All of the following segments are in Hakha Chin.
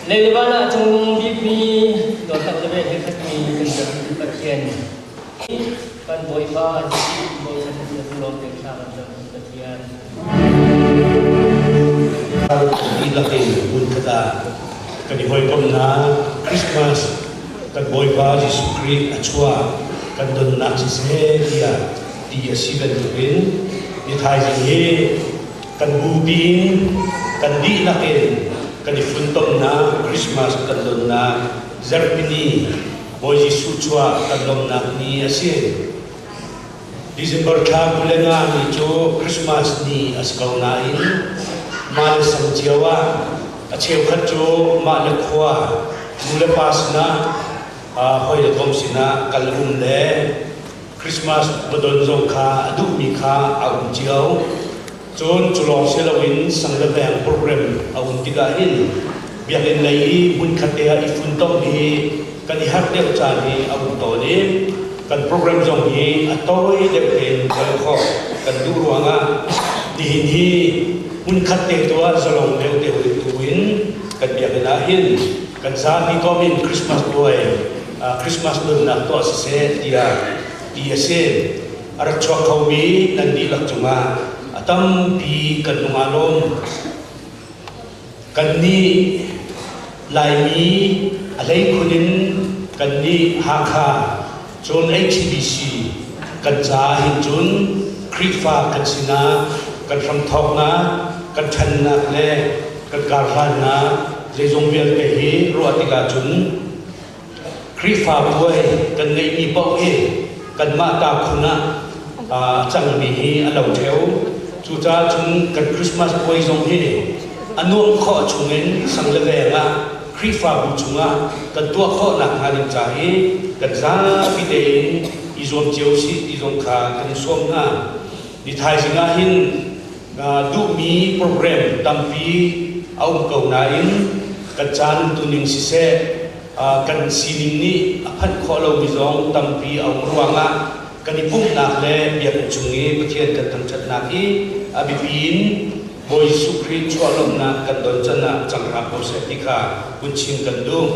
Leilevan ah cungnung bikmi dawtnak le vel he khatmi kan biakmi Pathian kan Bawipa Jesuh bochan in lawm tein thla kan cam Pathian. Dihlak in hmunkhat ah kan i hawikomhnak Christmas kan Bawipa Jesuh Khrih a chuah kan donnak siseh tiah ti a si bantukin ni thaizing hi kan bupi in kan dihlak in kan i funtomnak Christmas kan donnak zarhpini Bawi Jesuh chuah kan lawmhnak ni a si. December thla 25 ni cu Christmas ni a si ko nain mah le sang cio ah a cheukhat cu mah le khua nu le pa sinah hawi le kom sinah kal um le Christmas va don zong kha a duhmi kha a um cio. Cun cu lawng si loin sang le veng program a um tikah hin biakinn lei i hmunkhat te ah i funtom hi kan i harh deuh caan hi a um tawn i kan program zong hi a tawi deuh tein kal khawh kan duh ruangah nihin hi hmunkhat te tuah zalong deuh deuh tu in kan biakinn ah hin kan zapi kom in Christmas puai Christmas nunnak tuah siseh tiah ti a si. A rak chuak khomi nan dihlak cungah a tampi kan lung aa lawm. Kannih Laimi a hleikhun in kannih Hakha cun HBC kan caah hin cun Khrihfa kan sinak, kan hramthawknak, kan ṭhannak le kan karhlannak zeizong vialte hi ruah tikah cun Khrihfa puai kan ngeihmi paoh hi kanmah ta khun ah a cangmi hi a lo ṭheo. Cucaah cun kan Christmas puai zong hi a nuamh khawh chungin sang le veng ah Khrihfabu chungah kan tuah khawh nakhnga ding ca hi kan zapi tein i zuam cio sih ti zong kha kan i sawm hna. Ni thaizing ah hin duhmi program tampi a um ko nain kan caan tuning siseh kan sining nih a phanh khawh lomi zong tampi a um ruangah kan i pumhnak le biakinn chung i Pathian kan thangṭhatnak hi a biapi in Bawi Jesuh Khrih chuah lawmhnak kan don can ah cang hram ko seh ti kha hun chim kan duh.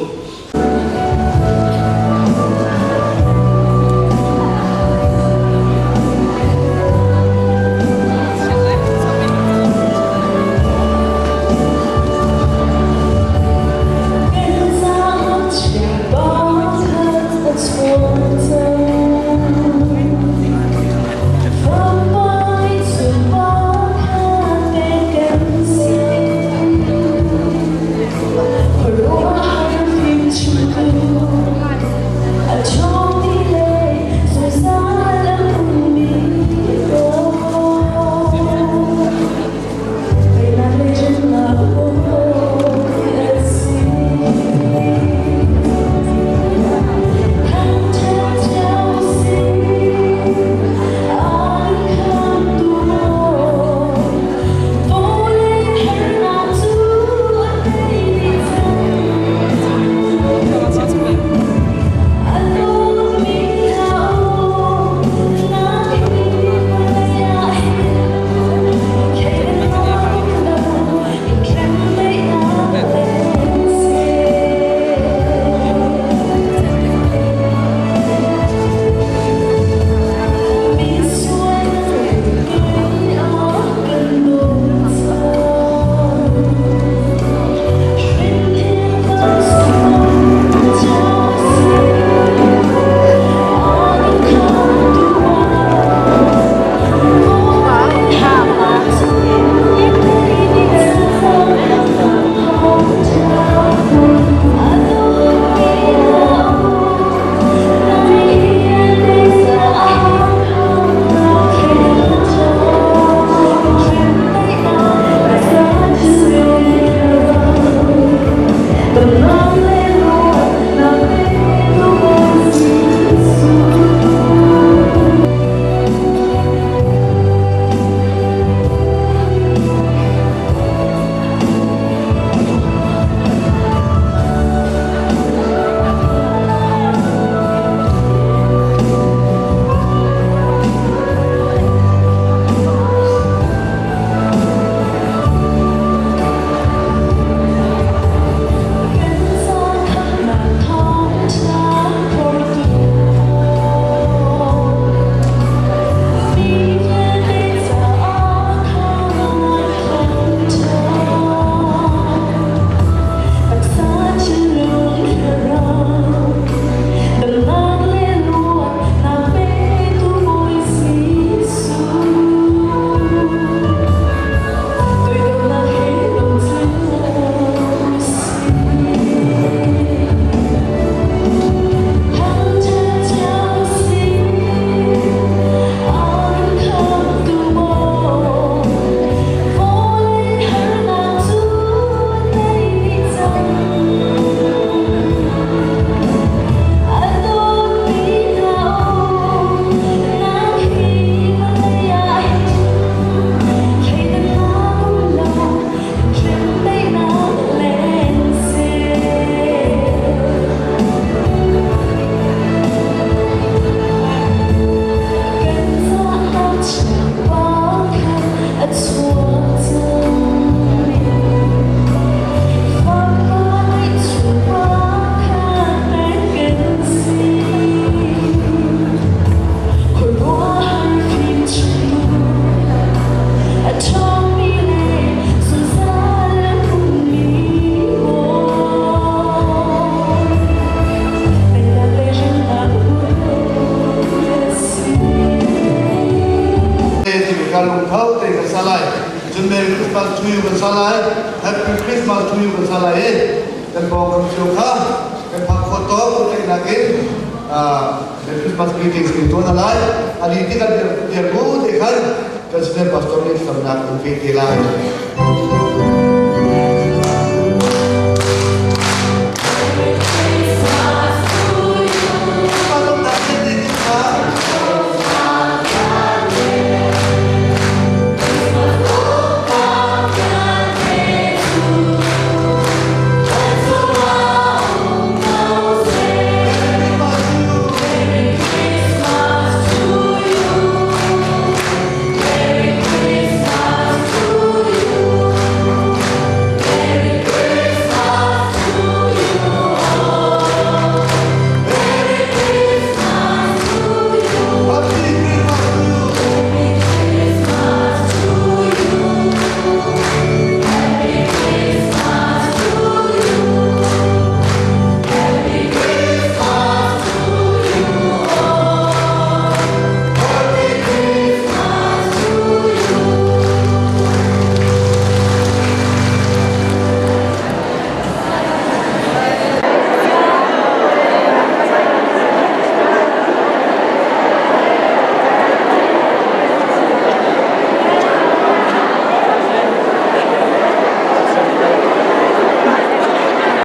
Lungtho te kan sa lai. Cun Merry Christmas to you kan sa lai. Happy Christmas to you kan sa lai i kan pawngkam cio kha kan phak khawh tawk tlaihnak in Merry Christmas greetings kan tuah hna lai. Ali ti kan dir bu te khan kan senior pastor nih thlacamnak in pe te lai.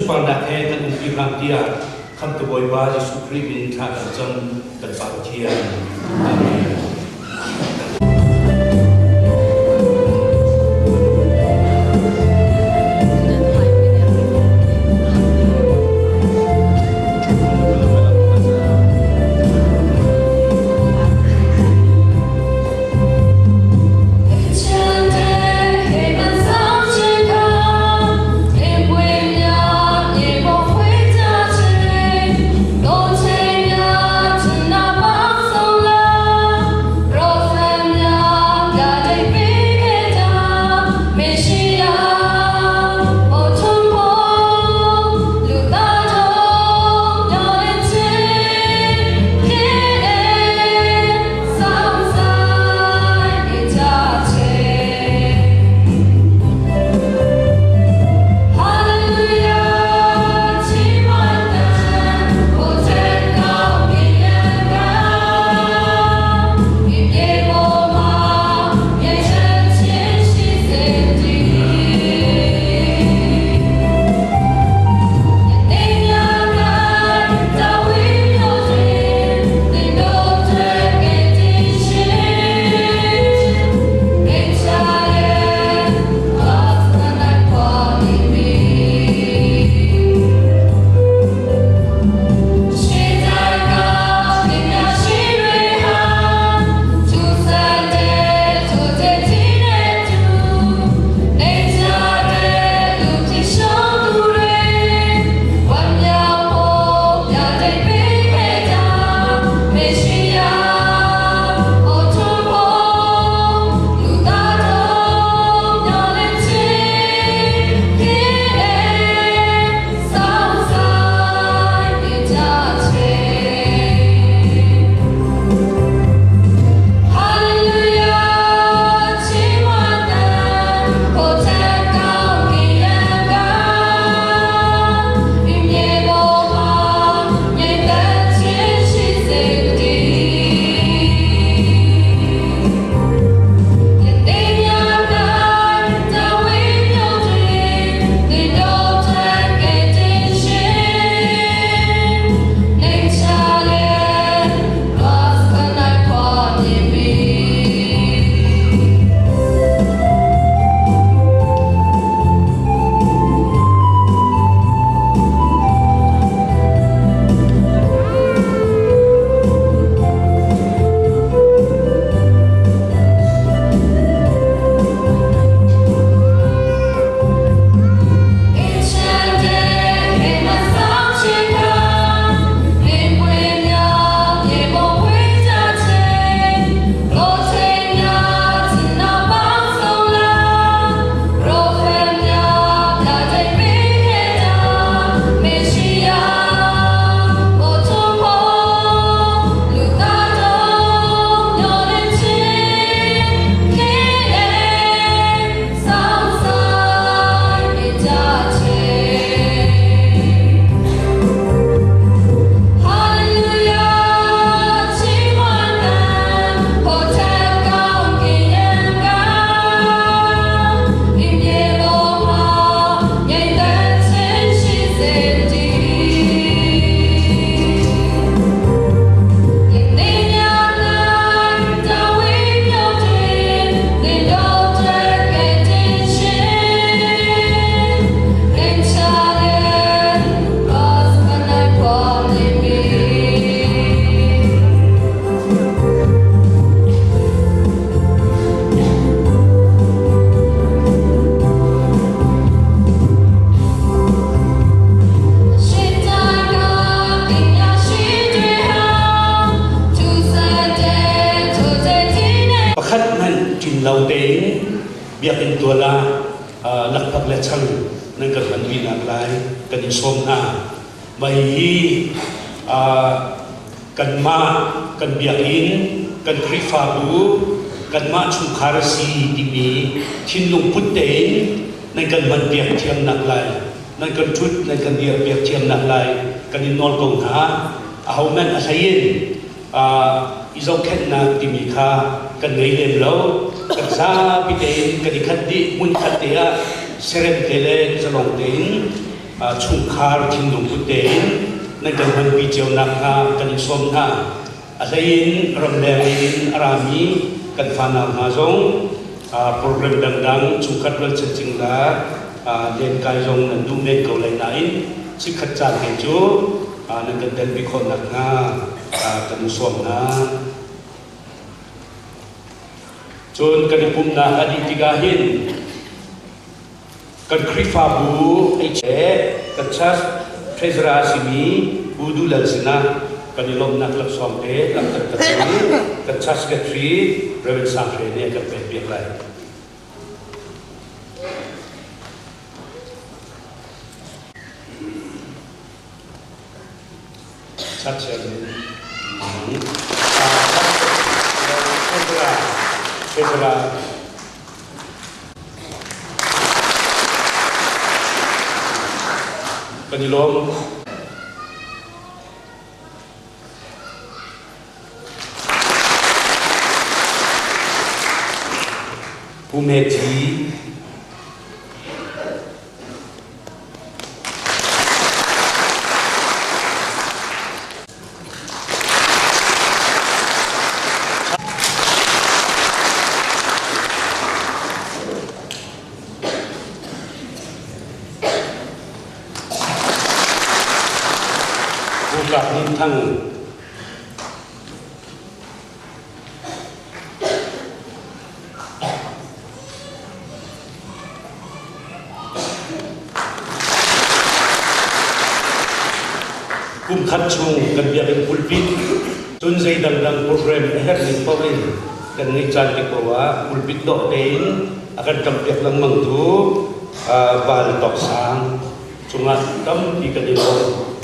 Parnak he kan umpi hram tiah Khamtu Bawipa Jesuh Khrih min thla kan cam kan Pa Pathian. Amen. tein biakinn tual ah lakphak le chang nan kan hmanmi nak lai kan in sawm hna. Mah hihi kanmah kan biakinn, kan Khrihfabu, kanmah chungkhar a si timi thinlung put tein nan kan hmanpiak thiamnak lai, nan kan ṭhut, nan kan dirpiak thiamnak lai kan in nawl ko hna. Ahohmanh a hlei in i zohkhenhnak timi kha kan ngei lem lo. Kan zapi tein kan i khat dih, hmunkhat te ah serem te le zalong tein chungkhar thinlung put tein nan kan hmanpi cio nakhnga kan in sawm hna. A hlei in ramleng in a rami kan fanau hna zong program dangdang chungkhat rualchan cingla lenkai zong nan duh men ko lai nain chikkhat caan he cu nan kan telpi khawh nakhnga kan in sawm hna. Cun kan i pumhnak a dih tikah hin Kan Khrihfabu he kan church treasurer a simi Pu Du Lal sinah kan i lawmhnak laksawng te langhter kan duh i kan church secretary Rev. Sang Hre nih a kan pekpiak lai. Church chairman treasurer treasurer Kan i lawm. Pu Me Thi Pu Kap Hnin Thang Kum khat chung kan biakinn pulpit cun zei dangdang program a herh ning paoh in kan ngeih caan te ko ah pulpit dawh tein a kan ṭampiak lengmang tu Val Tawk Sang cungah tampi kan i lawm.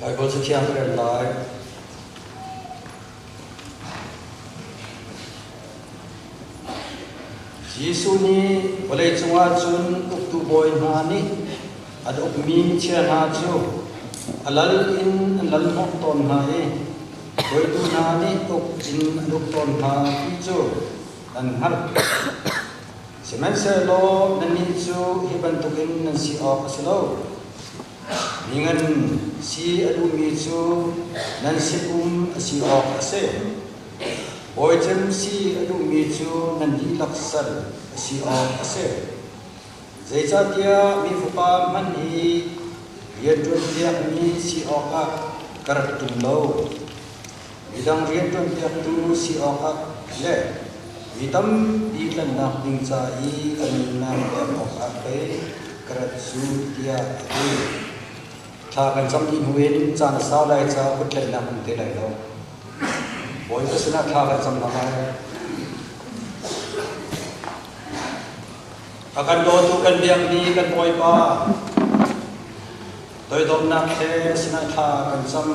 Baibal Cathiang ka rel lai. Jesuh nih vawleicung ah cun uktu bawi hna nih an ukmi chia hna cu a lal in an lal hnawh tawn hna i hruaitu hna nih uk in an uk tawn hna ti cu nan hngalh. Sihmanhsehlaw nannih cu hi bantukin nan si awk a si lo. Mi ngan si a duhmi cu nan sinum a si awk a si. Bawicem si a duhmi cu nan dihlak sal a si awk a si. Zeicahtiah mi Fapa hmanh hi rianṭuanpiakmi si awkah ka rat ṭung lo. Midang rianṭuanpiaktu si awkah le mi tampi tlanhnak ding ca i ka nunnak pek awkah pei ka rat cu tiah a ti. Thla kan cam dih hnu in caan a sau lai caah kuttlaihnak um te lai lo. Bawipa sinah thla kan cam hna lai. A kan dawtu kan biakmi kan Bawipa, toidornak he sinah thla kan cam.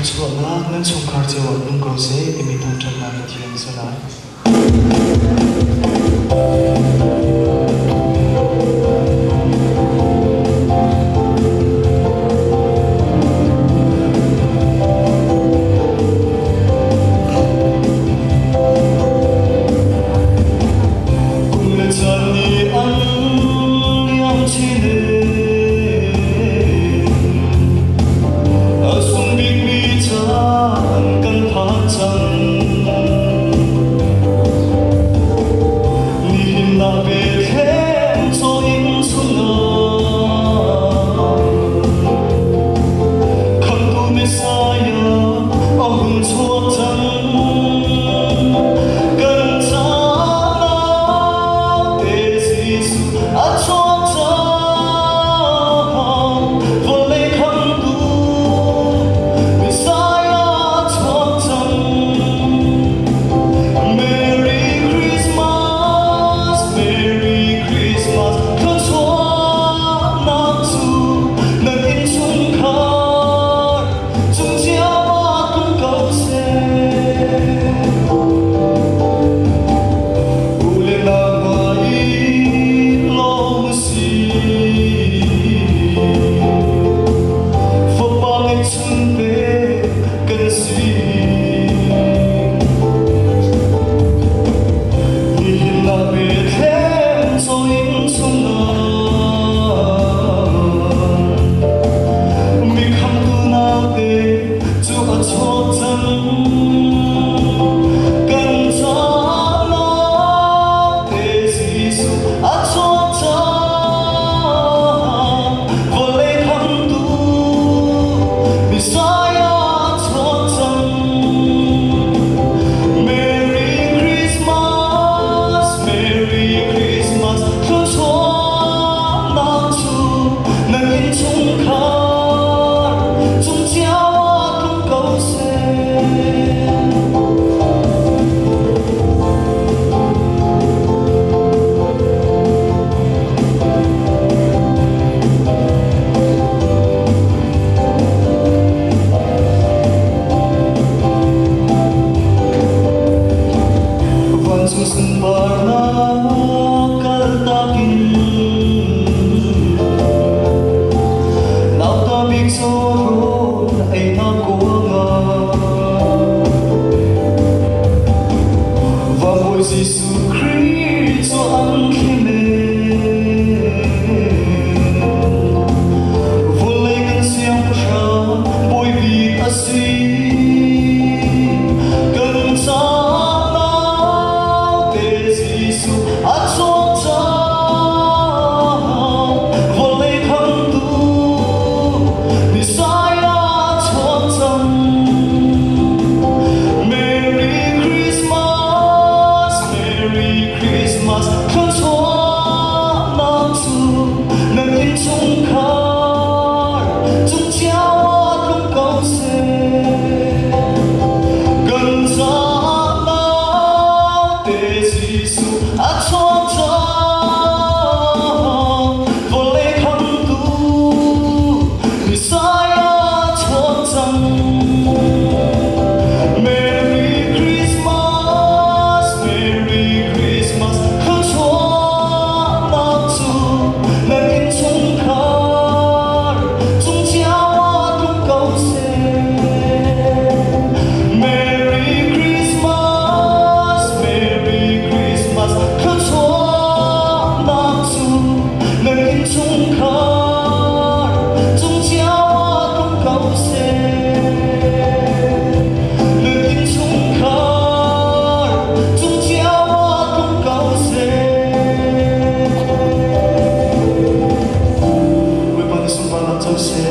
Chuahnak nan chungkhar cio ah nung ko seh timi thangṭhatnak in thiam a si lai. Kum le caan nih an liam chin A sung bikmi caan kan phan cang. Nihin ah Bethlehem cawinn chungah Khamhtu Messiah a hun chuak cang. Kan caah te Jesuh a chuak cang. Vawlei khamhtu Messiah a chuak cang. Merry Christmas, Merry Christmas, thluachuahnak cu nan innchungkhar cung cio ah tlung ko seh. U le nau hna i lawm si. Fapa ngeihchun te kan si. Nihin ah Bethlehem cawinn chungah mi khamtu naute cu a chuak cang. Kan caah naute Jesuh a chuak cang. Vawlei khamtu Messiah a chuak cang. Jesuh Khrih cu an thli Vawlei kan siangpahrang bawi bik a si. Kan caah naute Jesuh a chuak cang. Vawlei khamtu Messiah a chuak cang. Merry Christmas, Merry Christmas, thluachuahnak cu nan innchungkhar cung cio ah tlung ko seh. Kan caah naute Jesuh a chuak cang, vawlei khamtu Messiah a chuak cang. Merry Christmas, Merry Christmas, thluachuahnak cu nan innchungkhar cung cio ah tlung ko seh. Merry Christmas, Merry Christmas, thluachuahnak cu nan innchungkhar cung cio ah tlung ko seh. Nan innchungkhar cung cio ah tlung ko seh. Bawipa nih sunparnak co seh.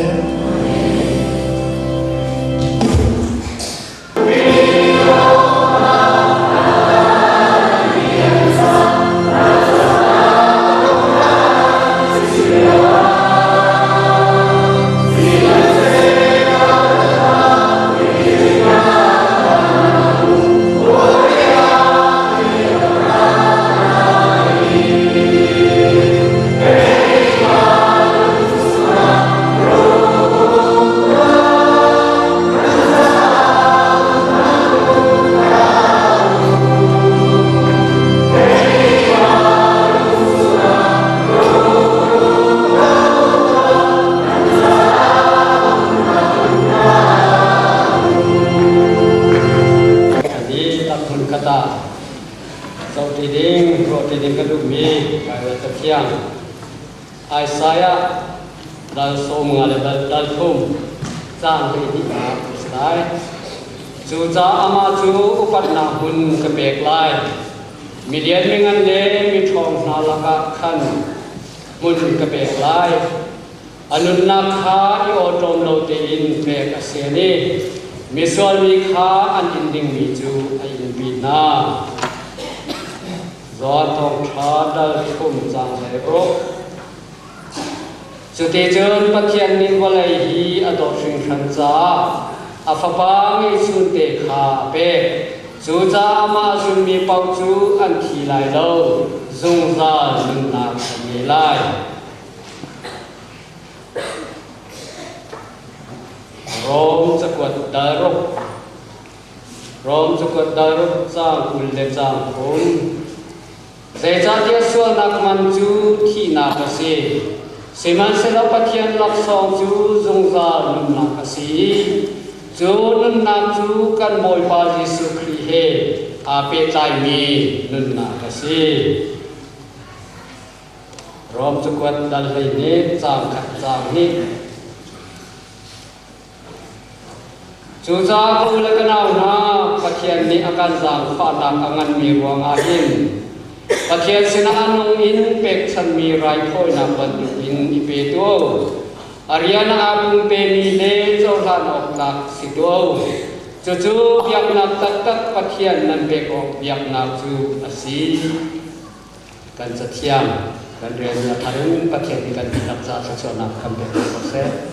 Ani tak hmun kata zohṭi ding ruahṭi ding ka duhmi Baibal Cathiang Isaiah dal 15 le dal 3 caang 12 ah a si lai. Cucaah amah cu upatnak hmun ka pek lai. Mi lian mi ngan le mi ṭhawng hna lakah khan hmun ka pek lai. A nunnak kha i awṭawm lo tein pek a si i misual mi kha an in dingmi cu a inpi hna. Zaw thawngṭha dal thum cang hlei ruk. Cuticun Pathian nih vawlei hi a dawt hringhran caah a Fapa ngeihchunte kha a pek. Cucaah amah zummi paoh cu an thi lai lo, zungzal nunnak an ngei lai. Rom cakuat dal ruk. Rom cakuat dal ruk caang 20 le caang 30. Zeicahtiah sualnak man cu thihnak a si. Sihmanhsehlaw Pathian laksawng cu zungzal nunnak a si i cu nunnak cu kan Bawipa Jesuh Khrih he aa pehtlaimi nunnak a si. Rom cakuat dal 12 caang khat caang hnih. Cucaah ka u le ka nau hna, Pathian nih a kan zaangfahnak a nganmi ruangah hin Pathian sinah a nung in pekchanmi raithawinak bantukin i pe tuah u. A rian ah aa pumpemi le cohlan awk tlak si tuah u. Cucu biaknak taktak Pathian nan pek awk biaknak cu a si. Kan cathiang kan relmi a thar in Pathian nih kan dihlak caah thluachuahnak kan pek ko seh.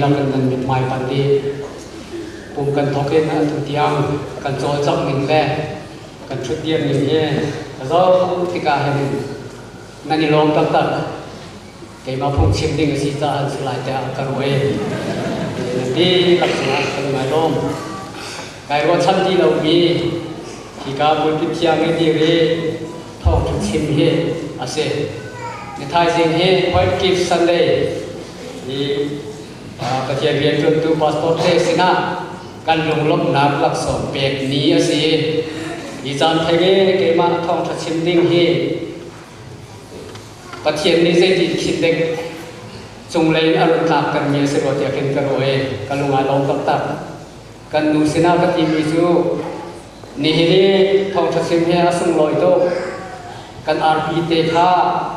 Dihlak in nan mithmai panh dih. Pum kan thawk in atu tiang kan cawlcangh ning le kan ṭhutdir ning hi ka zoh tikah hin nan i lawm taktak. Keimah phungchim ding a si caah an si lai tiah ka ruah i nan dihlak cungah kan ngai lawm. Kai ruahchan ti lomi hika pulpit thiang i dir i thawngṭha chim hi a si. Ni thaizing hi White Gift Sunday hi Pathian rianṭuantu pastor te sinah kan lunglawmhnak laksawng pek ni a si. Hi caan theng i keimah thawngṭha chim ding hi Pathian nih zeitin khin dek cunglei in a run tlaktermi a si rua tiah khin ka ruah i ka lung aa lawm taktak. Kan nu sinah ka timi cu nihin i thawngṭha chim hi a sunglawi tuk. Kan arpi te kha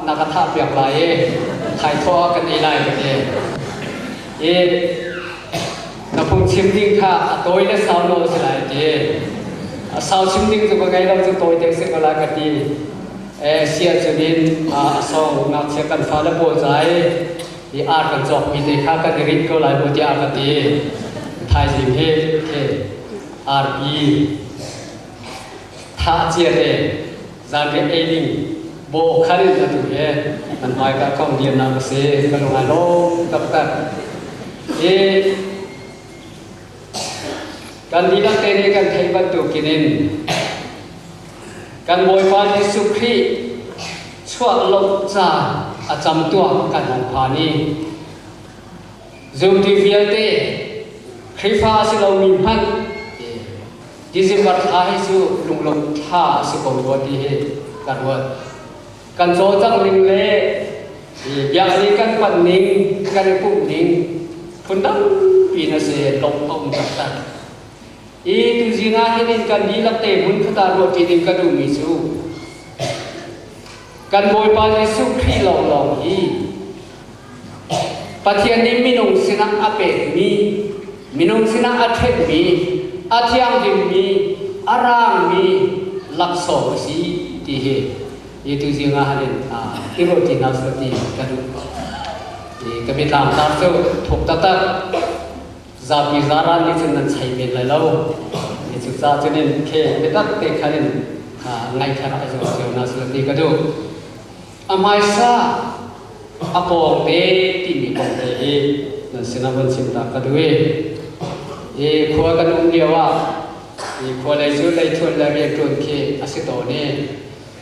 na ka thahpiak lai i thaithawh ah kan ei lai ka ti. I na phungchim ding kha a tawi le sau nawl si lai a ti. A sau chim ding cu ka ngei lo cu tawi te si ko lai ka ti. Sia cun in a song ngakchia kan fale pawl ca i i ar kan cawkmi te kha kan i rinh ko lai mu tiah a ka ti. Thaizing hi khi arpi thah cia te zanriah ei ding bawh khan in atu hi nan hmaika kong diamnak a si. Ka lung ai lawm taktak. I Kan dihlak te nih kan theih bantukin in kan Bawipa Jesuh Khrih chuah lo ca a cam tuah kan hong phan i zumtu vialte Khrihfa a si lomi hmanh December thla hi cu lunglawmh thla a si ko rua ti hi ka ruat. Kan cawlcangh ning le biakinn kan panh ning, kan i pumh ning phun tampi na si lawmh a um taktak. I tuzing ah hin in kan dihlak te hmun khat ah ruahṭi ding ka duhmi cu kan Bawipa Jesuh Khrih lawnglawng hi Pathian nih minung sinah a pekmi, minung sinah a ṭhenhmi, a thianghlimmi, a raangmi laksawng a si ti hi hi tuzing ah hin i ruahṭi hna seh ti ka duh. Ka biatlang tar cu thuk taktak zapi zaran nih cun nan chei men lai lo. Cucaah cun in khe biatak te khan in ngaihthar a zuam cio hna seh ti ka duh. A hmaisa a pawngte timi kong te hi nan sinah von chim ta ka duh i i khua kan um lio ah i khua lei cu leithuan le rianṭuan khi a si tawn i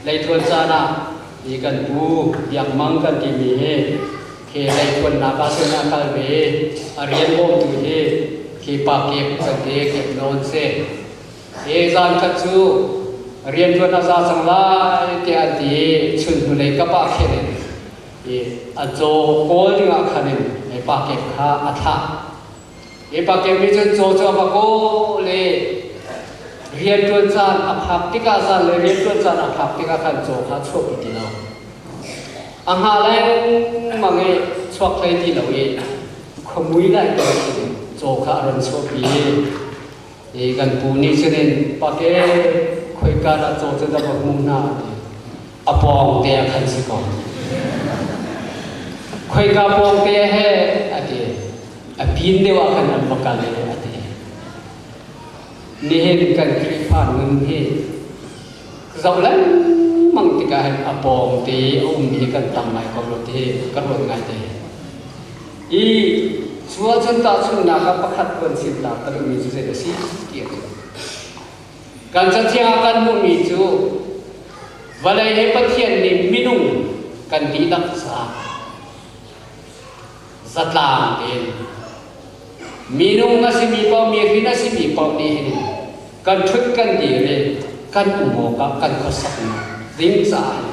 leithuan caan ah i kan pu Biak Mang kan timi hi khi leithuannak ah cun a kal ve i a rian bawmtu hi khi pa Kep kan ti Kep Nawn si. Hi zan khat cu rianṭuan a za cang lai tiah an ti i chun hnulei kap ah khin in i a caw kawl dingah khan in pa kep kha a thlah. Hi pa kep nih cun caw cu a va kawl i rianṭuan caan a phak tikah zan le rianṭuan caan a phak tikah khan caw kha a chuahpi ti lo. A hngah lengmang i chuak hlei ti lo i khuamui lai te khin caw kha a run chuahpi i I kan pu nih cun in pake khoika dah caw cu dah va hmu hna ti a pawng te ah khan si ko. Khoika pawng te he a ti a pin deuh ah khan an va kal e a ti. Nihin kan Khrihfa nun hi zoh lengmang tikah hin a pawng te a um hi kan tam ngai ko lo ti hi ka ruat ngai te. I cu ahcun tahchunhnak ah pakhat von chim ta ka duhmi cu zei a si ti a si. Kan cathiang ah kan hmuhmi cu vawlei he Pathian nih minung kan dihlak caah zatlang tein minung a simi paoh mi hrin a simi paoh nih hin kan ṭhut kan dir i kan um awkah kan khuasaknak ding caah hin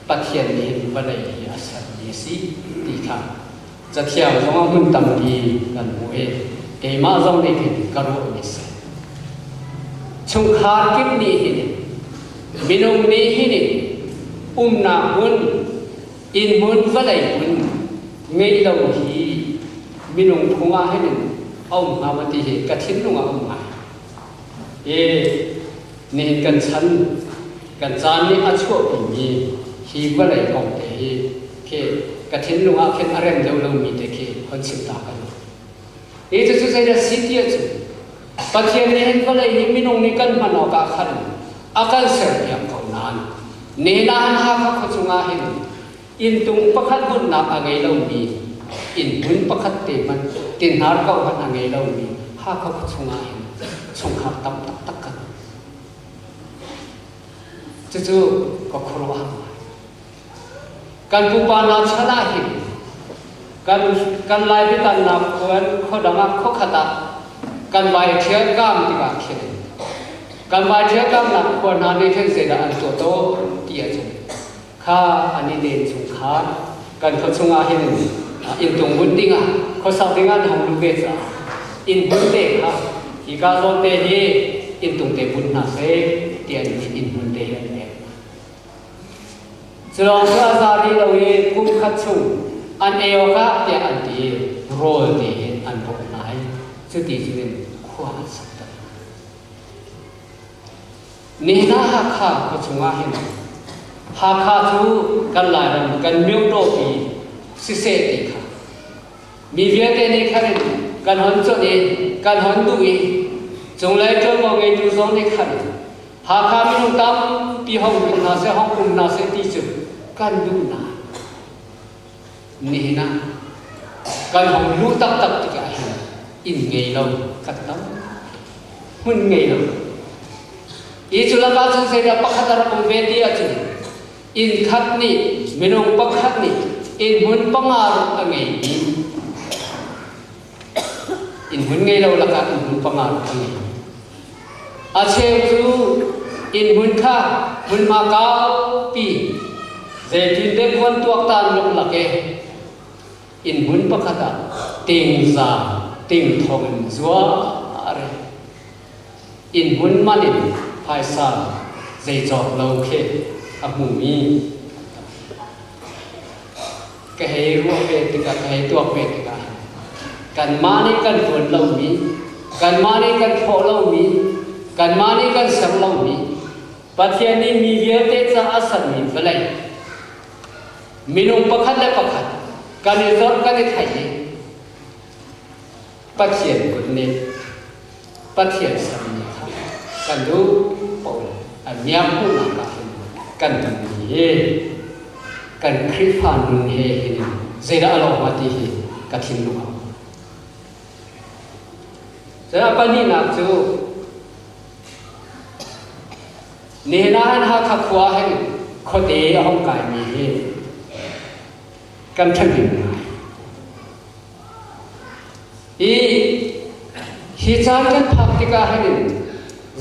Pathian nih hin vawlei hi a sermi a si ti kha Cathiang zongah hmun tampi kan hmuh i keimah zong nih hin ka ruahmi a si. Chungkhar kip nih hin minung nih hin umnak hmun, inn hmun, vawlei hmun ngeih lo hi minung phung ah hin a um hnga maw ti hi ka thinlung ah a um ngai. I nihin kan chan kan caan nih a chuahpimi hi vawlei kong te hi khi ka thinlung ah khin a rem deuh lomi te khi hon chim ta ka duh. Hi cucu zeidah si ti ahcun Pathian nih hin vawlei hi minung nih kan hman awkah khan a kan serpiak ko nain nihin ah hin Hakha khua chungah hin inntung pakhat bunhnak a ngei lomi innhmun pakhat te hmanh tinhnar ko hmanh a ngei lomi Hakha khua chungah hin chungkhar tam taktak kan um. Cucu ka khuaruah ngai. Kan pupa hna chan ah hin kan kan Lai biatannak khuan khuadang ah khuakhat ah kan vai ṭhial kaam tikah khin kan vai ṭhial kaamnak khua hna nih khin zeidah an tuah tawn ti ahcun kha an i len chung kha kan khua chungah hin inntung bunh dingah khuasak dingah an hong luh ve caah inn hmun te kha hika zawn te hi inntung te bunh hna seh ti an inn hmun te hi an pek. Culawng cu a za rih lo i kum khat chung an ei awkah tiah an ti i rawl tein an bawmh hna i cuti cun khua an sakter hna. Nihin ah Hakha khua chungah hin Hakha cu kan Lairam kan myotaw-pi siseh ti kha mi vialte nih khan in kan hon conh i kan hon duh i cunglei ṭuanvo ngeitu zong nih khan Hakha minung tampi hong lut hna seh, hong um hna seh ti cu kan duh nain nihin ah kan hong luh taktak tikah hin inn ngei lo kan tam, hmun ngei lo. Hi cu lakah cun zeidah pakhat a rak um ve ti ahcun inn khat nih minung pakhat nih inn hmun panga ruk a ngeimi inn hmun ngei lo lakah inn hmun panga ruk a ngei. A cheu cu innhmun kha hmunhma kaupi zeitindek von tuaktan luklak i innhmun pakhat ah tingza tingthong in zuar i innhmun man in phaisa zeicawk lo khi a hmumi ka hei ruah ve tikah ka hei tuak ve tikah kanmah nih kan tuan lomi kanmah nih kan thlawh lomi kanmah nih kan ser lomi Pathian nih mi vialte ca a sermi vawlei minung pakhat le pakhat kan i zorh kan i theih i Pathian kut nih Pathian sermi kha kan duh paoh a miak hmuhnak ah hin kan tonmi hi kan Khrihfa nun he hin zeidah a lawh hnga ti hi ka thinlung a um. Cun a pahnihnak cu nihin ah hin Hakha khua hin khuate a hung kaimi hi kan ṭhahnem ngai. I hi caan kan phak tikah hin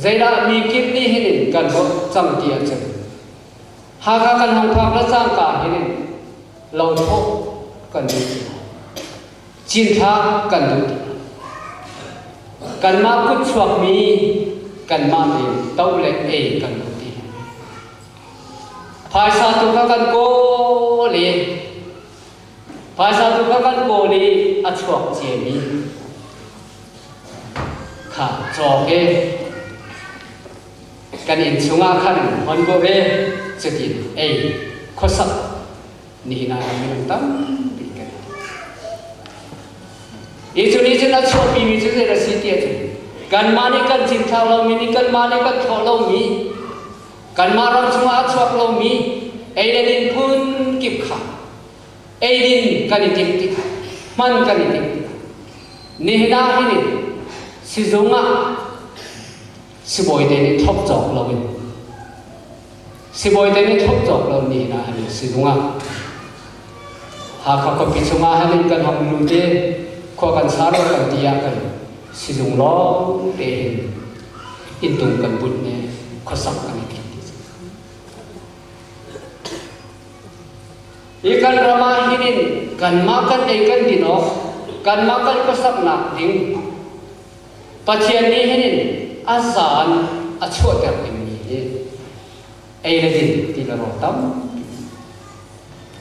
zeidah mi kip nih hin kan bawmh cang ti ahcun Hakha kan hung phak le cangka hin lo thawh kan duh ti lo. Cinthlak kan duh ti lo. Kanmah kut chuakmi kanmah tein to le ei kan duh ti lo. Phaisa tu kha kan kawl i Phaisa tu kha kan kawl i a chuak ciami kha cawk i kan inn chungah khan hon ko ve cutin ei khuasak nihin ah minung tampi kan Hi cu nih cun a chuahpimi cu zei a si ti ahcun kanmah nih kan cinthlak lomi nih kanmah nih kan thlawh lomi Kanmah ram chungah a chuak lomi ei le din phun kip kha eidin kan i timh tikah hman kan i timh tikah nihin ah hin sizung ah sibawi te nih thawk cawk loin sibawi te nih thawk cawk lo nihin ah hin sizung ah Hakha khuapi chungah hin kan hong lut i khua kan sa lo kan ti ah kan sizung lawng te hin inntung kan bunh i khuasak kan i tim ti Hi kan ram ah hin in kanmah kan ei kan din awk kanmah kan khuasaknak ding Pathian nih hin in a zaan a chuahter dingmi hi ei le din ti le rawl tampi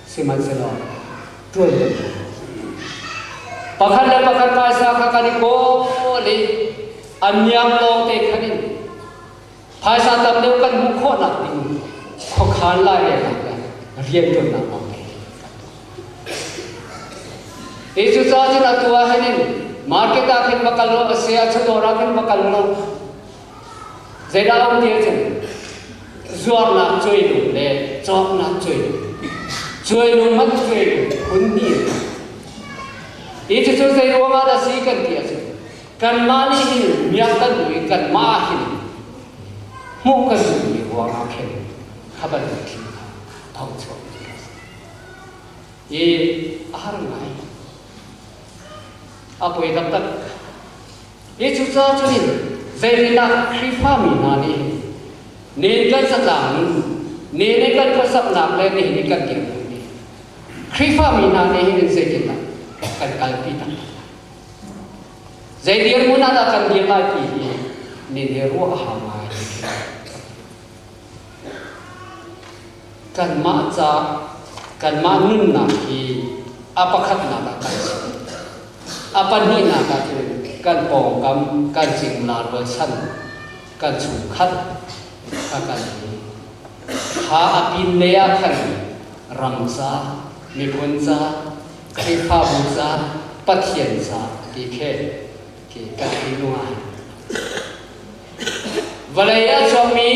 sihmanhsehlaw ṭuan le pakhat le pakhat phaisa kha kan i kawl i a miang lawng te khan in phaisa tam deuh kan hmuh khawhnak ding khuakhan lairelnak le rianṭuannak lawng te Hi cu ca cun atu ah hin in Market ah khin va kal law a si ah chawdawr ah khin va kal law zeidah um ti ahcun zuarnak cuailung le cawknak cuailung cuailung hmanh cuailung phun hnih hi cucu zei ruang ah dah si kan ti ahcun kanmah nih hin miak kan duh i kanmah hin hmuh kan duhmi ruang ah khin kha bantuk thil kha thong chuak i a har ngai. A poi taktak. Hi cucaah cun zeitindah Khrihfami hna nih nen kan zatlang nun, nen i kan khuasaknak le nihin i kan dirhmun nih Khrihfami hna nih hin zeitindah kan kalpi taktak lai? Zei dirhmun ah dah kan dir lai ti hi nen he ruah a hau ngai. Kanmah ca kanmah nunnak hi a pakhatnak ah kan si. A pahnihnak ah cun kan pawngkam, kan cingla rualchan, kan chungkhat kha kan i kha a pinlei ah khan ram ca, miphun ca, Khrihfabu ca, Pathian ca ti khi khi kan thinlung ah Vawlei a chuakmi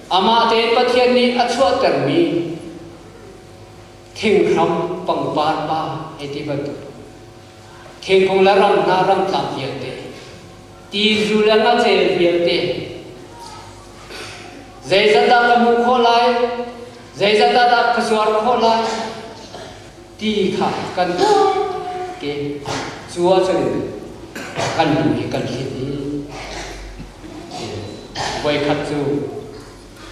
amah tein Pathian nih a chuahtermi thinghram pangpar pa hei ti bantuk thingkung le ram hna ramtlang vialte tizu le ngacel vialte zeizat dah ka hmuh khawh lai zeizat dah ka zuar khawh lai ti kha kan ke cu ahcun kan lung hi kan hlit i voikhat cu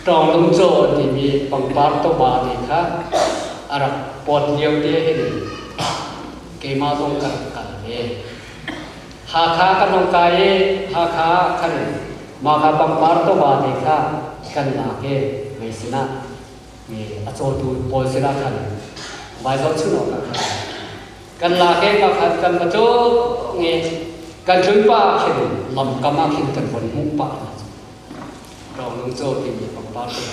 ṭawnglung caw an timi pangpar tawba te kha a rak pawt lio te hin keimah zong ka rak kal ve. Hakha kan hong kai i Hakha khan mah kha pangpar tawba te kha kan lak i mei sinah mi a cawtu pawl sinah khan vai zohchun awkah khan kan lak i mah khan kan va cawng i kan tlun pah ah khin lamkam ah khin kan von hmuh pah hna cu Ronglung caw timi pangpar cu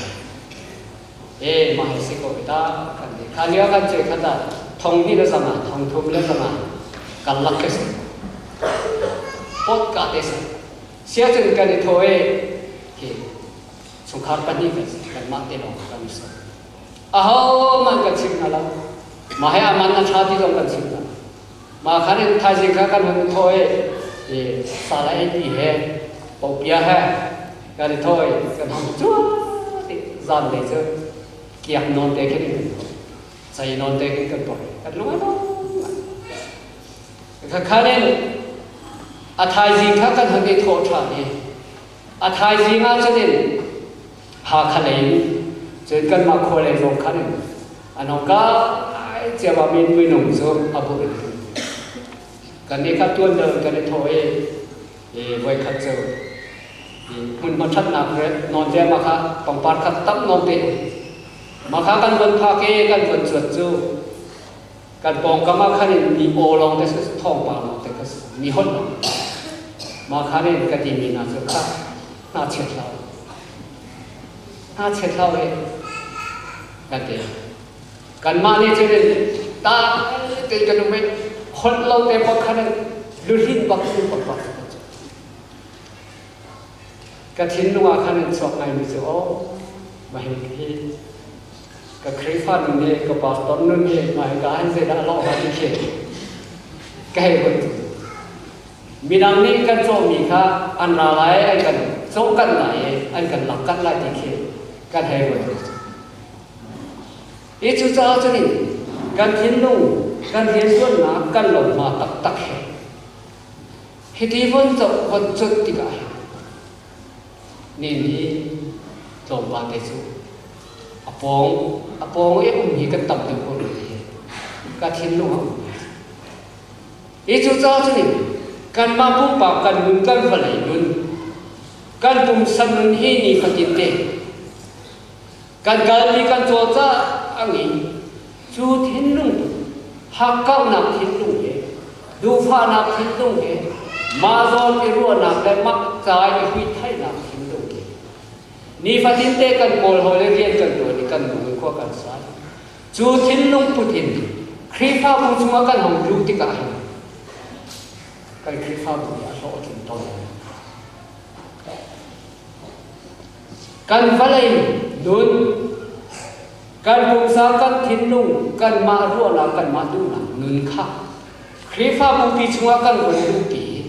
e mah hi si ko ta kan ti kha lio kan cui khat ah thong hnih le zanga thong thum le zanga kan lak khi si pot ka te si sia cun kan i thaw i khi Chungkhar pahnih kan si, kanmah te lawng kan si. Ahohmanh kan chim hna lo. Mah he aman a ṭha ti zong kan chim hna. Mah khan in thaizing kha kan hun thaw i sala ei ti he popia he kan i thaw i kan hong cuat i zan lei cu kiak nawn te khin kan cei nawn te khin kan tuah kan lung a dong. Kha in a thaizing kha kan hun i thawh ṭhan i A thaizing ah cun in Hakha lei in cun kanmah khua lei zong khan in an hong kai cio ah min minung cu a bu in kan nih kha tuan deuh kan i thawh i voikhat cu hmunhma ṭhatnak nawn te mah kha pangpar kha tam nawn te mah kha kan von phak i kan von cuat cu kan pawngkam ah khan in mi aw lawng te thawngpang lawng te kha mi holh lawng mah khan in ka timi hna cu kha hna chiat hlah hna chiat hlah e kan ti kanmah nih cun in ta te kan um i holh lo te bak khan in luhlin bak lu bak bak ka thinlung ah khan in chuak ngai mi cu aw mah hi Ka Khrihfa nun hi ka pastor nun hi hmaika hin zeidah a lawh hnga ti khi ka hei ruat. Midang nih kan cawhmi kha an ra lai, an kan cawhkanh lai i an kan lakkanh lai ti khi kan hei ruat. Hi cucaah cun in kan thinlung, kan rianṭuannak kan lohma taktak he hiti von coh von cunh tikah hin Nih nih tlawmpal te cu a pawng a pawng i um hi kan tam deuh ko rih hi ka thinlung a um. Hi cu caah cun in kanmah pumpak kan nun kan vawlei nun kan pumsa nun hi nifatin te kan kalmi kan cawlcah a ngei cu thinlung hakkauhnak thinlung he duhfahnak thinlung he mah zawn i ruahnak le mah ca i huithaihnak thinlung he nifatin te kan kawl hawi le rian kan tuan i kan nung i khua kan sa cu thinlung put in Khrihfabu chungah kan hong luh tikah hin. Kan Khrihfabu nih a hlawh a tling tawn. Kan vawlei nun, kan pumsa, kan thinlung, kanmah ruahnak, kanmah duhnak nun kha Khrihfabu pi chungah kan von luhpi.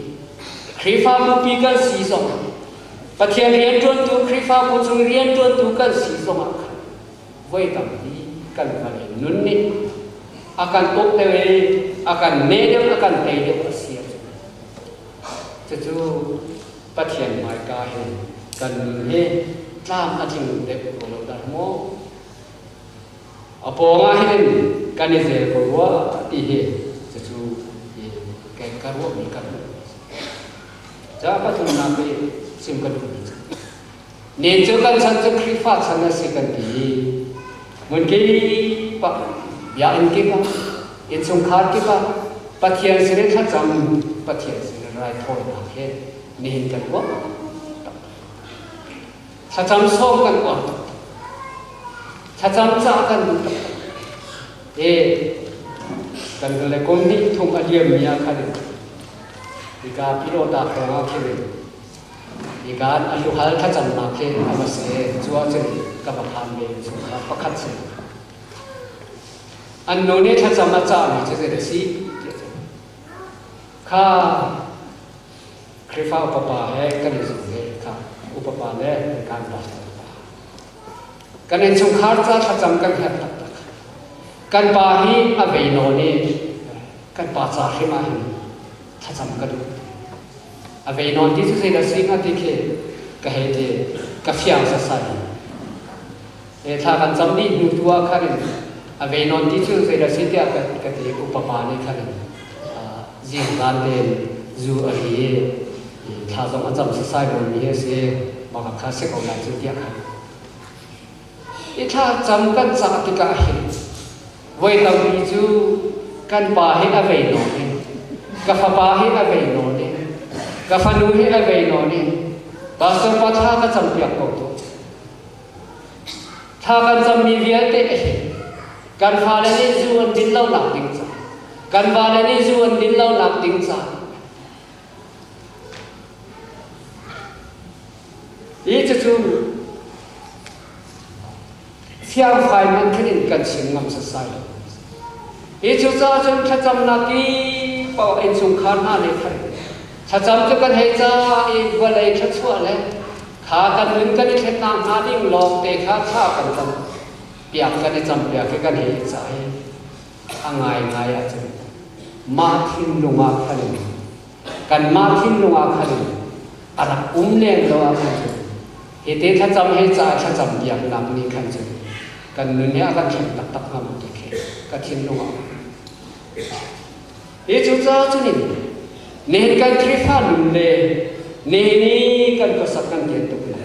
Khrihfabu pi kan si zongah Pathian rianṭuantu Khrihfabu chung rianṭuantu kan si zongah khan voi tampi kan vawlei nun nih a kan uk deuh i a kan neh deuh, a kan tei deuh a si ahcun cucu Pathian hmaika hin kan nun hi tlam a tling deuh ko lo dah maw? A pawng ah hin kan i zel ko rua ti hi cucu kei ka ruahmi ka hmuh. Ca pathumnak i sim ka duhmi cu Nen cu kan chan cu Khrihfa chan a si kan ti i hmun kip ah biakinn kip ah innchungkhar kip ah Pathian sin in thlacam Pathian sin in raithawinak he nihin kan uar taktak. Thlacam sawm kan uar taktak. Thlacam cah kan duh taktak. E kan le kum hnih thum a liam mi ah khan hika pilota hrawng ah khin Hikaan a luhal thlacamnak khi a va si. Cu ahcun ka va phan ve chungkhar pakhat si. An nu nih thlacam a cahmi cu zei a si tiah cun kha Khrihfa upa pa he kan i zum ve kha upa pa le kan pastor pa. Kan innchungkhar ca thlacam kan herh taktak. Kan pa hi a vei nawn i kan pa ca hrim ah hin thlacam ka duh. A vei nawn ti cu zeidah si hnga ti khi ka hei ti ka fiang sasai. E thla kan cam dih hnu tu ah khan in a vei nawn ti cu zeidah si tiah ka, ka ti upa pa nih khan in zingzan tein zu a ri i thla zong a cam sasai lomi hi a si bak kha si ko lai cu tiah khan i thla cam kan cah tikah hin Voi tampi cu kan pa hi a vei nawn i ka fapa hi a vei nawn i ka fanu hi a vei nawn i pastor pa thla ka campiak ko tu. Thla kan cammi vialte hi kan fale nih zu an din lo nak ding ca kan vale nih zu an din lo nak ding ca hi cucu Fiangfai man khin in kan chim ngam sasai lo. Hi cu caah cun thlacamnak i paoh innchungkhar hna nih khan thlacam cu kan hei ca i vawlei thluachuah le kha kan nun kan i thlennak hnga ding lawng te kha thla kan cam piak kan i cam piak i kan hei i ca i a ngaingai ahcun mah thinlung ah khan kanmah thinlung ah khan a rak um len lo ah khan cun hi te thlacam he ca thlacam biaknak nih khan cun kan nun hi a kan thleng taktak hnga maw ti khi ka thinlung ah hi cu ca cun in nihin kan Khrihfa nun le nihin i kan khuasak kan tian tuk na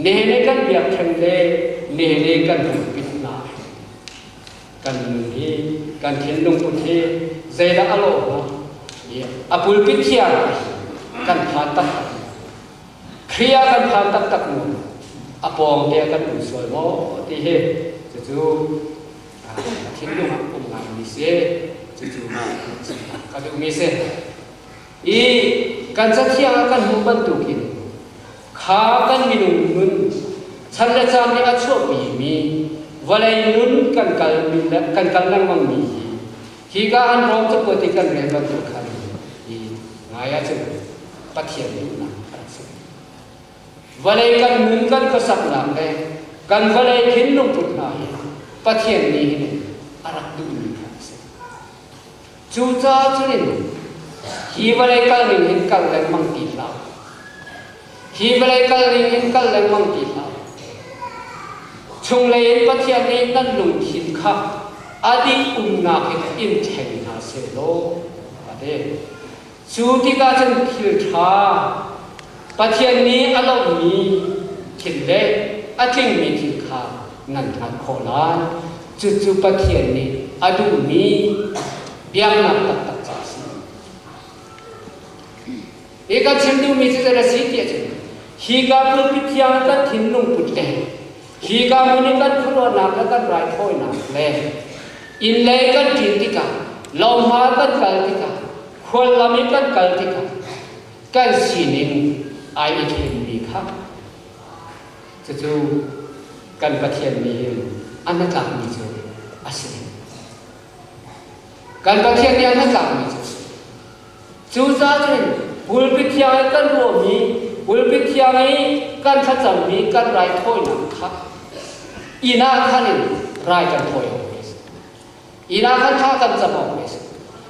nihin i kan biakṭheng le nihin i kan lungpit na kan nun hi kan thinlung put hi zeidah a lawh hnga a pulpit thiang kan phan taktak Khrih ah kan phan taktak mu a pawng te kan um sual maw ti hi cucu a thinlung ah um ngai mi si cucu ka duh mi si i kan cathiang ah kan hmuh bantukin kha kan minung nun chan le caan nih a chuahpi mi vawlei nun kan kal mi le kan kal lengmang mi hi hika an rawm cakuat i kan rel bantuk khan i ngai ahcun Pathian duhnak a rak si. Vawlei kan nun kan khuasaknak le kan vawlei thinlung put hna hi Pathian nih hin a rak duhmi kha a si. Cucaah cun in hi vawlei kal ning hin kal lengmang ti hlah. Hi vawlei kal ning hin kal lengmang ti hlah. Chunglei in Pathian nih nan lungthin kha a dih umnak in in thleng hna sehlaw a ti. Cu tikah cun thil ṭha Pathian nih a lawmhmi thil le a tlingmi thil kha nan hngalh khawh lai. Cucu Pathian nih a duhmi biaknak taktak cu a si. Hi kan chim duhmi cu zei a si tiah cun hika pulpit thiang kan thinlung put le hika hmun i kan khuaruahnak le kan raithawinak le inn lei kan ṭin tikah lohma kan kal tikah Khuallam i kan kal tikah kan sining ai i thlenmi kha cucu kan Pathian nih hin a hnatlakmi cu a si. Kan Pathian nih a hnatlakmi cu a si. Cucaah cun pulpit thiang i kan ruahmi, pulpit thiang i kan thlacammi kan raithawinak kha inn ah khan in rai kan thawi awk a si. Inn ah khan thla kan cam awk a si.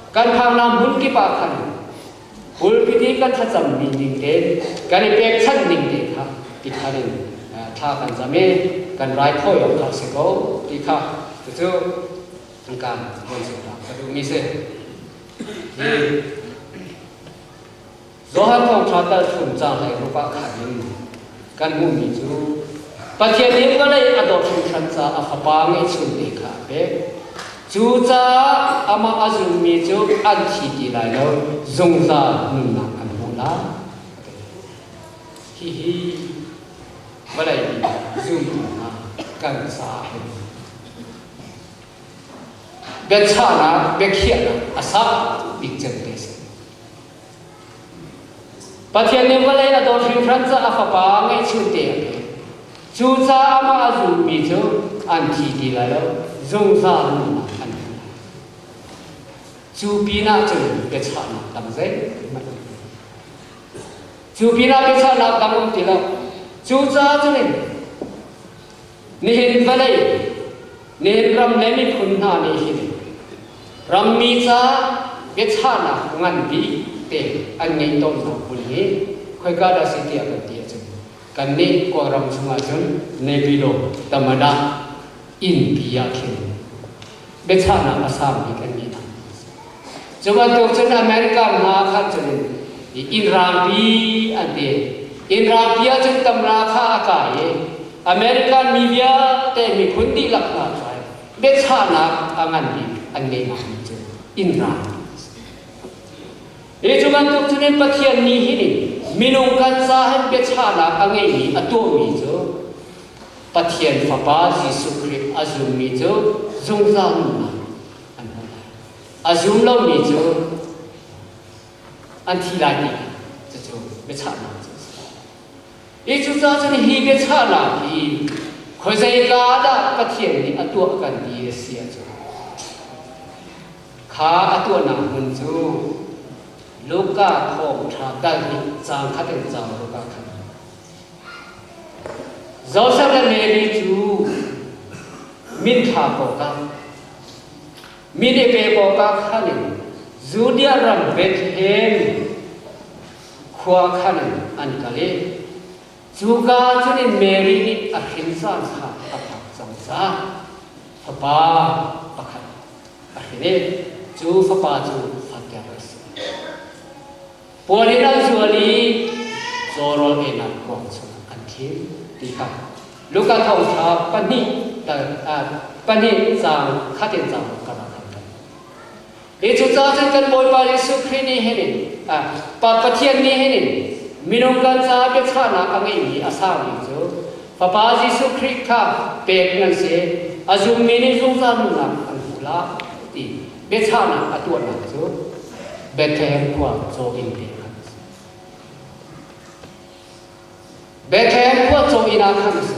Kan phaknak hmun kip ah khan pulpit i kan thlacammi ning tein kan i pekchanh ning te kha ti khan in thla kan cam i kan raithawi awk kha a si ko ti kha cucu kan von ka duhmi si. Hi Johan thawngṭha tal thum cang hlei ruk ah khan in kan hmuhmi cu Pathian nih vawlei a dawt hringhran caah a Fapa ngeihchun te kha a pek. Cucaah amah a zummi cu an thi ti lai lo, zungzal nunnak an hmu lai. Hihi vawlei zumtu hna kan caah hin Biachahnak, biakhiahnak a sang bik cem te a si. Pathian nih vawlei a dawt hringhran caah a Fapa ngeihchun te a pek. Cucaah amah a zummi cu an thi ti lai lo, zungzal nunnak an hmu lai. Cu pinah cun biachahnak dang zeihmanh um lo. Cu pinah biachahnak dang um ti lo. Cucaah cun Nihin vawlei, nihin ram le miphun hna nih hin rammi ca biachahnak nganpi te an ngeih tawnnak hmun hi khoika dah si tiah kan ti ahcun kannih Kawlram chungah cun Naypyidaw Tamada innpi ah khin biachahnak a sang bik an ngeih hna. Cu bantuk cun America hna khan cun inn rangpi an ti. Inn rangpi ah cun tamra kha a kai i American mi vialte miphun dihlak hna cu biachahnak a ngan bik an ngeihnak mi cu inn rangpi Hi cu bantuk cun in Pathian nih hin minung kan ca hin biachahnak a ngeihmi a tuahmi cu Pathian Fapa Jesuh Khrih a zummi cu zungzal nunnak an hmu lai. A zum lomi cu an thi lai ti cucu biachahnak cu a si. Hi cucaah cun hi biachahnak hi khuazeika dah Pathian nih a tuah kan ti a si ahcun kha a tuahnak hmun cu Luka thawngṭha dal nih caang khat in caang ruk ah khan Josef le Mary cu min thla awkah min i pek awkah khan in Judea ram Bethlehem khua khan in an kal i cuka cun in Mary nih a hrin caan kha a phak cang caah fapa pakhat a hrin i cu fapa cu fater a si. Puan in an zual i cawrawl einak kuang chungah an thim ti kha Luka thawngṭha pahnih pahnih caang khat in caang ruk karah kan kan. Hi cucaah cun kan Bawipa Jesuh Khrih nih hin in Pa Pathian nih hin in minung kan caah biachahnak a ngeihmi a sangmi cu Fapa Jesuh Khrih kha pek nan si, a zummi nih zungzal nunnak an hmu lai ti biachahnak a tuahnak cu Bethlehem khua caw inn te khan a si. Bethlehem khua caw inn ah khan a si.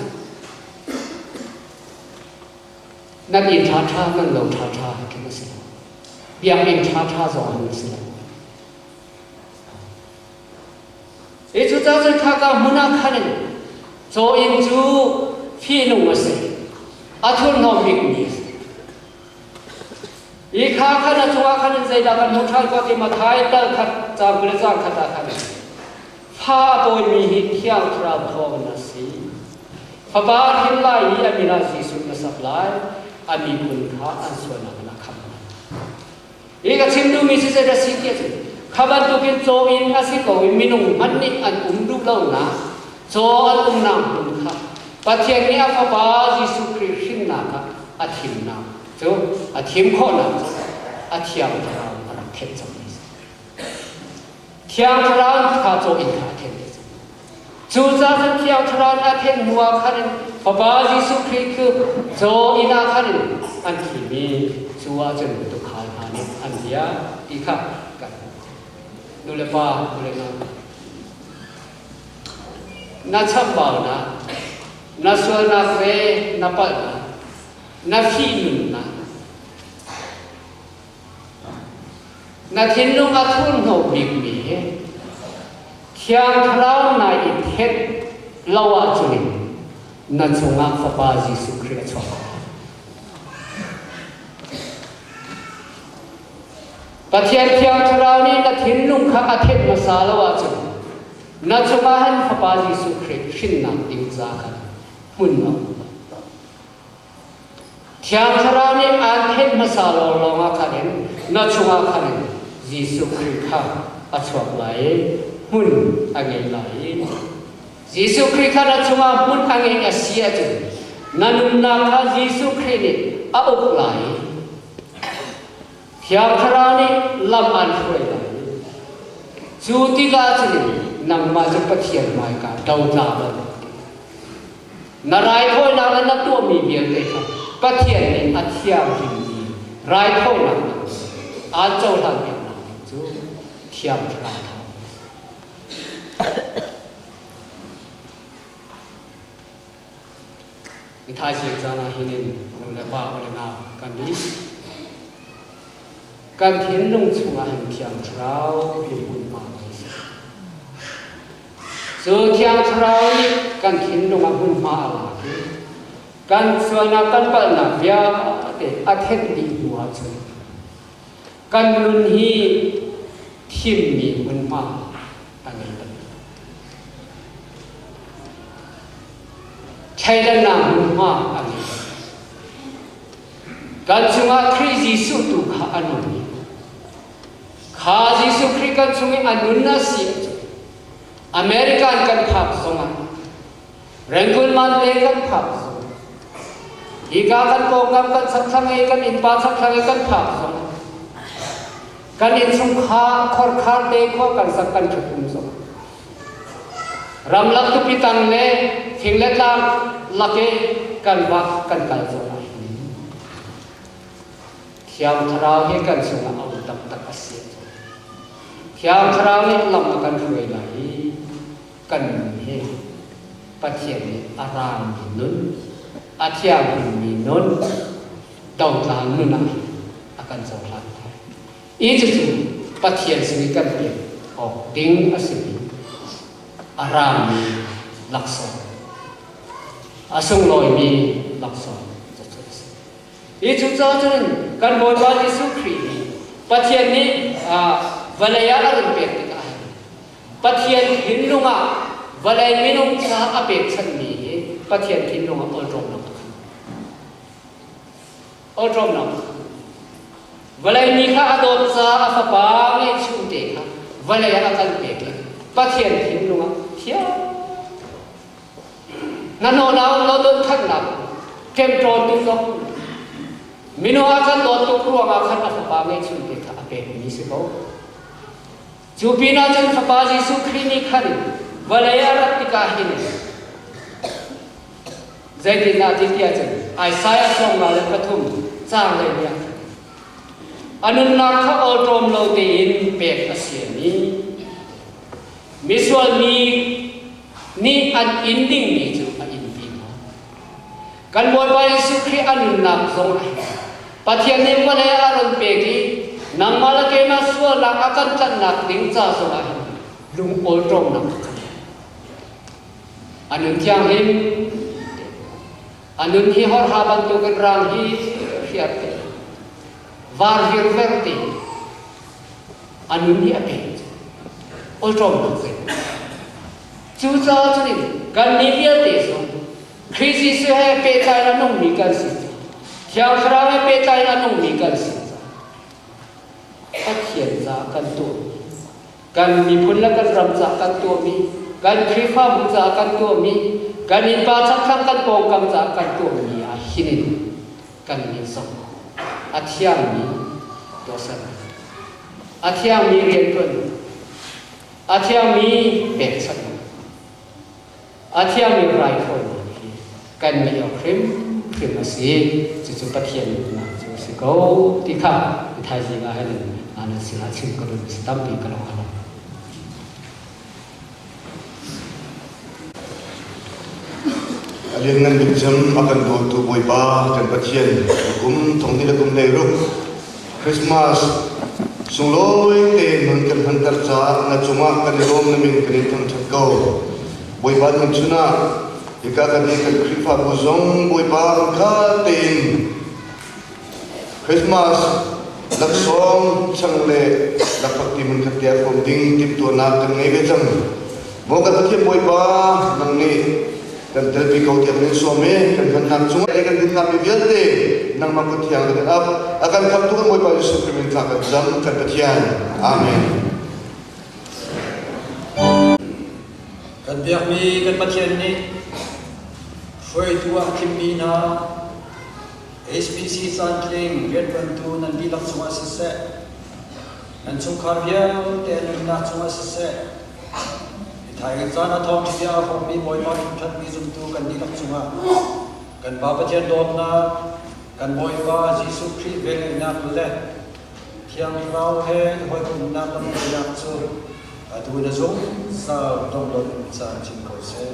Nan inn ṭhaṭha, nan lo ṭhaṭha khin a si lo. Biakinn ṭhaṭha zong an si lo. Hi cucaah cun khaka hmun ah khan in caw inn cu fihnung a si. A thurhnawm bikmi a si. Hi kha khan a cungah khan in zeidah kan hmuh ṭhan khawh ti Mathai tal khat caang 20 le caang khat ah khan fa a pawimi hi Thiang Thlarau thawngin a si. Fapa a hrin lai i a min ah Jesuh na sak lai, a miphun kha an sualnak in a khamh lai. Hi ka chim duhmi cu zeidah si ti ahcun kha bantukin caw in a si ko i minung hmanh nih an um duh lonak caw an umnak hmun kha Pathian nih a Fapa Jesuh Khrih hrinnak ah a thimnak cu a thim khawhnak cu a Thiang Thlarau a rak khenh cangmi a si. Thiang Thlarau kha caw in kha a khenh ve cang. Cucaah cun Thiang Thlarau nih a thenh hnu ah khan in Fapa Jesuh Khrih cu caw inn ah khan in an thim i cu ah cun tuukhal hna nih an bia ti kha kan hmuh. Nu le pa, u le nau. Na chambaunak, na sualnak le na palhnak, na fihnunnak, na thinlung a thurhnawm bikmi hi Thiang Thlarau nai i thet lo ahcun na chungah Fapa Jesuh Khrih a chuak kho. Pathian Thiang Thlarau nih na thinlung kha a thet hmasa lo ahcun na chungah hin Fapa Jesuh Khrih hrinnak ding ca khan hmun a um. Thiang Thlarau nih aan thenh hmasa lawnglawng ah khan in na chungah khan in Jesuh Khrih kha a chuak lai i hmun a ngei lai i Jesuh Khrih kha na chungah hmun a ngeih a si ahcun na nunnak kha Jesuh Khrih nih a uk lai i Thiang Thlarau nih lam aan hruai lai i cu tikah cun nangmah cu Pathian hmaika dotla bal. Na raithawinak le na tuahmi vialte kha Pathian nih a thianghlimmi raithawinak aan cohlanpiaknak ding cu Thiang Thlarau thawng. Thaizing caan ah hin in nu le pa u le nau kan nih kan thinlung chungah hin Thiang Thlarau hi hmunhma ngei seh. Cu Thiang Thlarau nih kan thinlung ah hmunhma a lak i kan sualnak kan palhnak vialte a thenh dih hnu ahcun kan nun hi thimmi hmunhma a ngei bal. Thleidannak hmunhma a ngei bal. Kan chungah Khrih Jesuh tu kha a nung i Kha Jesuh Khrih kan chung i a nun a si ahcun American kan phak zongah Rangoon Mandalay kan phak zongah hika kan pawngkam kan chakthlang i kan innpa chakthlang i kan phak zongah kan innchungkhar khorkhar te khua kan sak kan ṭhut um zongah ramlak tupi tang le thing le tlang lak i kan vak kan kal zongah Thiang Thlarau hi kan chungah a um taktak a si. Thiang Thlarau nih lam a kan hruai lai i kan nun hi Pathian nih a rangmi nun, a thianghlimmi nun, dotla nun ah hin a kan cohlan lai. I cucu Pathian sin i kan pek awk ding a simi a rangmi laksawng, a sunglawimi laksawng cucu a si. Hi cucaah cun kan Bawipa Jesuh Khrih nih Pathian nih vawlei ah a run pek tikah hin Pathian thinlung ah vawlei minung caah a pekchanhmi hi Pathian thinlung ah awlṭawmnak awlṭawmnak vawlei mi kha a dawt caah a fapa ngeihchunte kha vawlei ah a kan pek i Pathian thinlung ah thiang Na nawnau na donkhannak ṭemṭawntu zong minung ah khan dawt tuk ruangah khan a fapa ngeihchun te kha a pekmi si ko. Cu pinah cun fapa Jesuh Khrih nih khan vawlei a rat tikah hin zeitindah ti tiah cun Isaiah 53 caang lei nih a nunnak kha awlṭawm lo tein pek a siami Misual mi nih an inn dingmi cu a innpi hna. Kan Bawipa Jesuh Khrih a nunnak zong ah Pathian nih vawlei a ron pek i nangmah le keimah sualnak a kan tlanhnak ding ca zong ah hin lung awlṭawmnak a kan A nun thianghlim a nun hi horha bantukin rang hi hriar te var virver te a nun hi a pek awlṭawm tuk ve. Cucaah cun kannih vialte zong Khrih Jesuh he pehtlai in a nungmi kan si caah Thiang Thlarau he pehtlai in a nungmi kan si caah Pathian caah kan tuahmi kan miphun le kan ram caah kan tuahmi kan Khrihfabu caah kan tuahmi kan innpa chakthlang kan pawngkam caah kan tuahmi ah hin kannih zong a thiangmi tuahsernak a thiangmi rianṭuan a thiangmi pekchanhnak a thiangmi raithawinak hi kan ngeih awk hrimhrim a si. Cucu Pathian duhnak cu a si ko ti kha thaizing ah hin nan sinah chim ka duhmi si tampi ka lung a lawm. A lianngan bik cem a kan dawtu Bawipa kan Pathian kum thong ni le kum lei ruk Christmas sunglawi tein nun kan hmanter caah na cungah kan i lawm na min kan in thangṭhat ko. Bawipa nih chun ah hika kan i kan Khrihfabu zong Bawipa kha tein Christmas laksawng chang le lakphak ti mun khat tia fom ding timhtuahnak kan ngei ve cang. Maw kan Pathian Bawipa nang nih kan telpi ko tiah kan in sawm i kan hmannak cung le kan dinnak mi vialte nangmah kut thiang kan ap a kan khamtu kan Bawipa Jesuh Khrih min thla kan cam kan Pathian. Amen. Kan biakmi kan Pathian nih hruaitu ah a thimmi hna HPC caantling rianṭuantu nan dihlak cungah siseh, nan chungkhar vialte nunnak cungah siseh, hi thaizing caan ah thawngṭha bia a hrawmmi Bawipa ṭhatmi zumtu kan dihlak cungah kan Pa Pathian dawtnak, kan Bawipa Jesuh Khrih velngeihnak le Thiang Thlarau he hawikomhnak lamhruainak cu atu na zungzal donghlawt in caan chin ko seh.